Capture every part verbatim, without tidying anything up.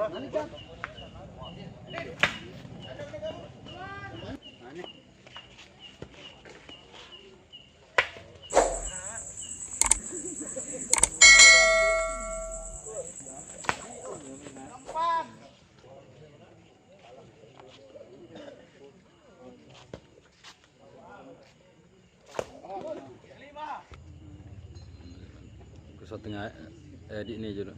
Ku setengah, eh, di ni je tu.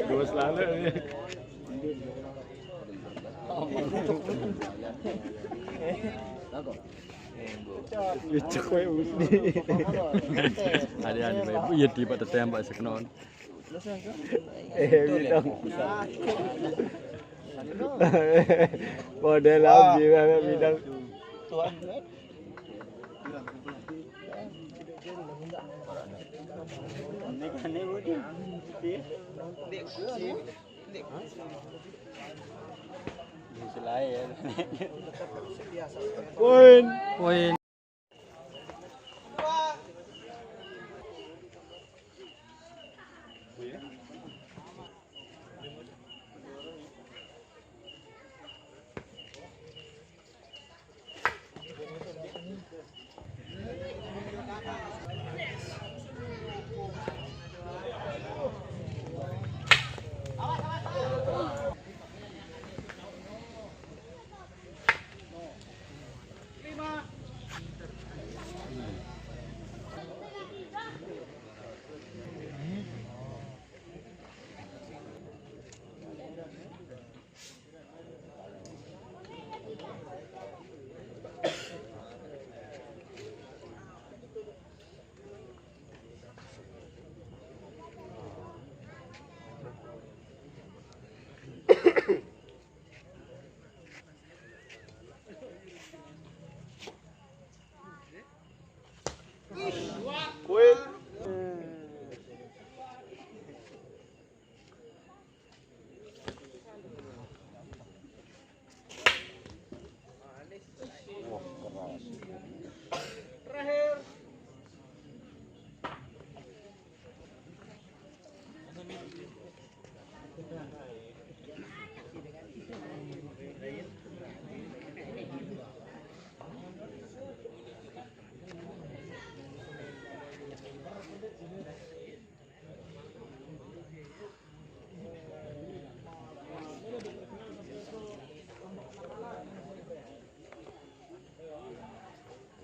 Dua selalu ni. Cek kowe mesti. Ada, ada, ya, tiba tertembak sekenon. Eh, bidang. Model lagi, bidang. Tuan, kan? Ini kan, ini, Budi. Iya. Di selain. Poin. Poin.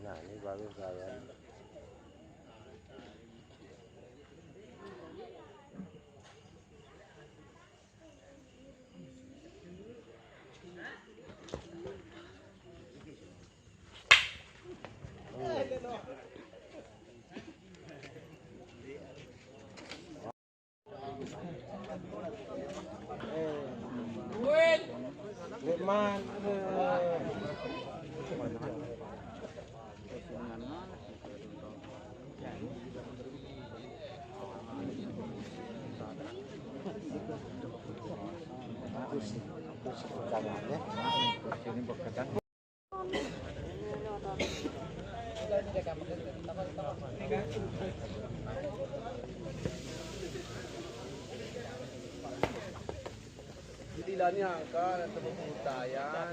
Nah, ini bagus lah ya. Dilani angka atau pembutayan.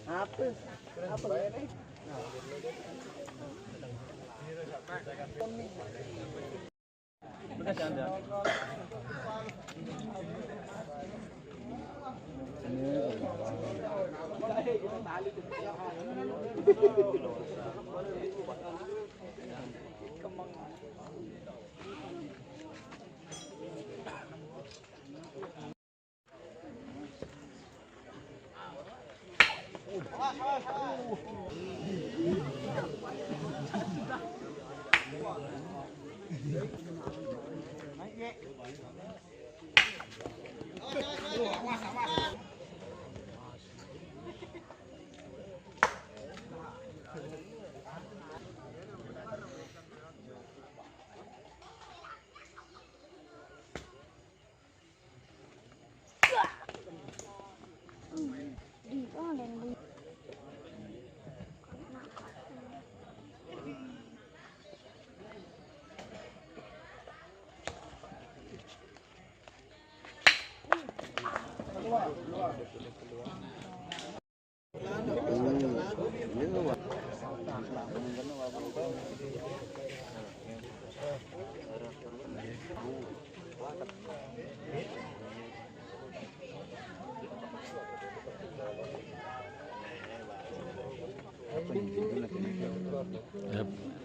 Apa? Apa ini?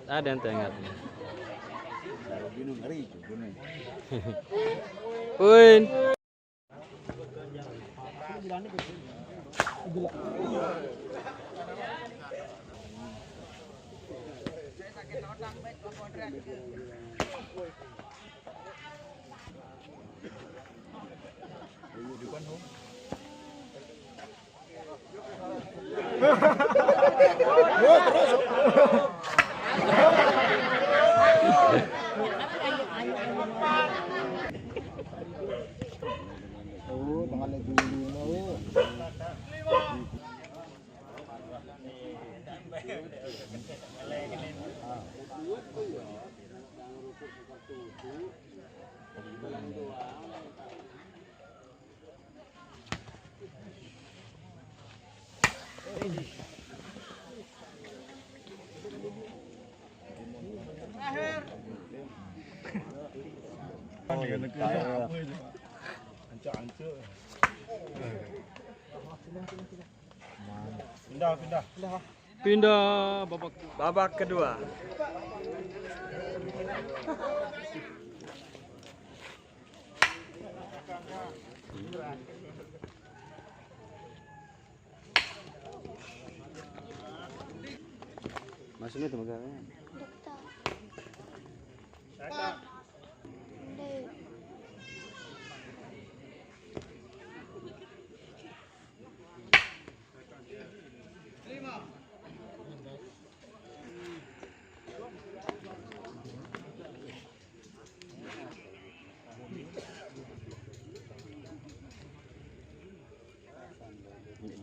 Ada yang tengah. Poin. Oh, tengah lagi dulu, oh. Pindah, pindah. Pindah babak babak kedua. Masuknya tuh, Bang. Dokter. Dek.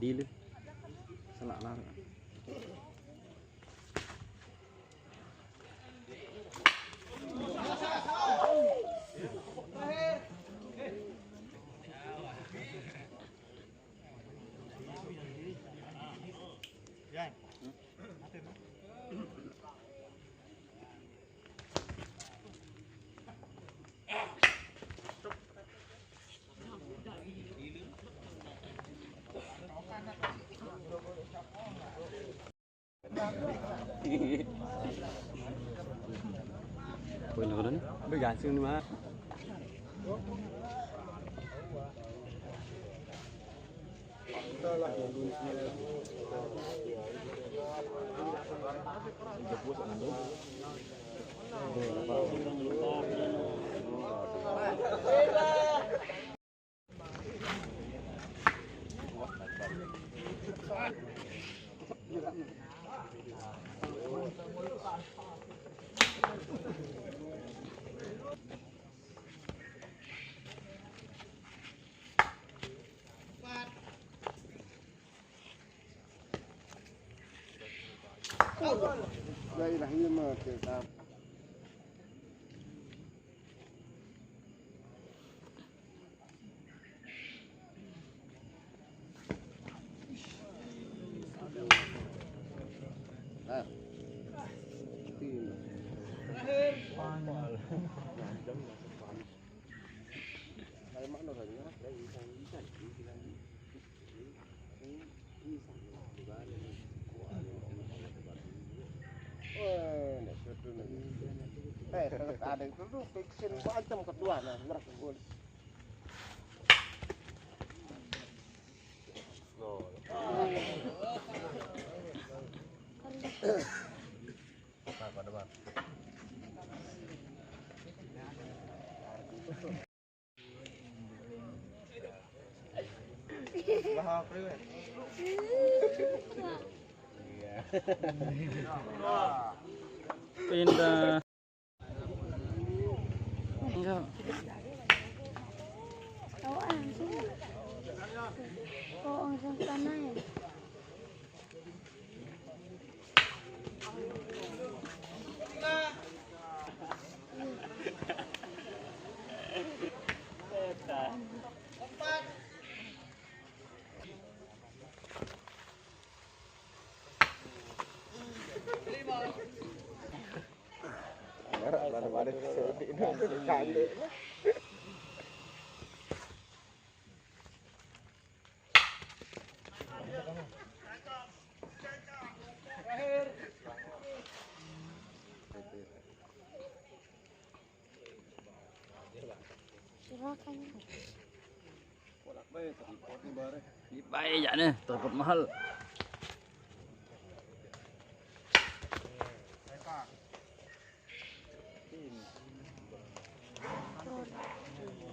Dili. Salah lar. Poin naon nih? Be gancing di mana? Lah, ieu mah téh. Eh, ada itu tuh fixin macam kedua, nah, berat gol. Pindah. Enggak. Oh, langsung. Oh, langsung sana ya. Baik ya nih, tripod mahal.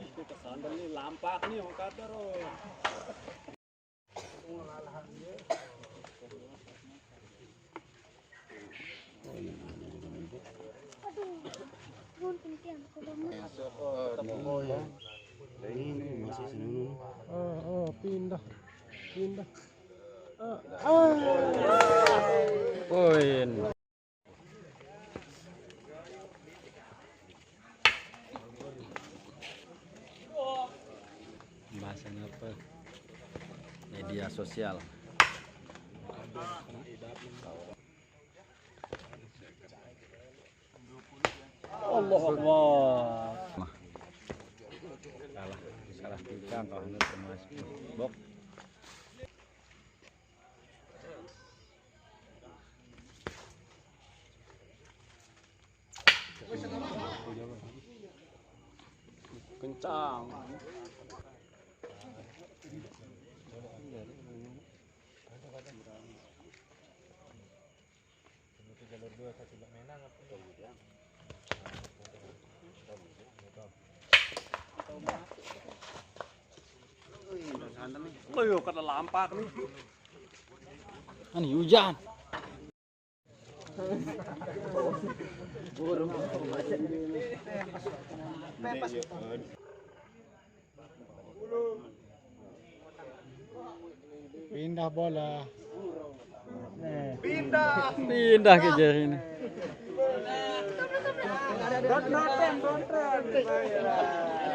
Itu kesandal nih, lampak nih, orang kata, Ro. Aduh, nuhun penting, aku banget. Ini masih seneng. Oh, oh, pindah, pindah. Ah, ah. Poin. Pembahasan apa? Media sosial. Allah Allah. Salah, salah tiga kalau menurut Mas. Bok. Kencang. Ayo, kata lampak nih. Ani hujan. Pindah bola. Pindah. Pindah ke jari ini. Don't, don't, don't, don't.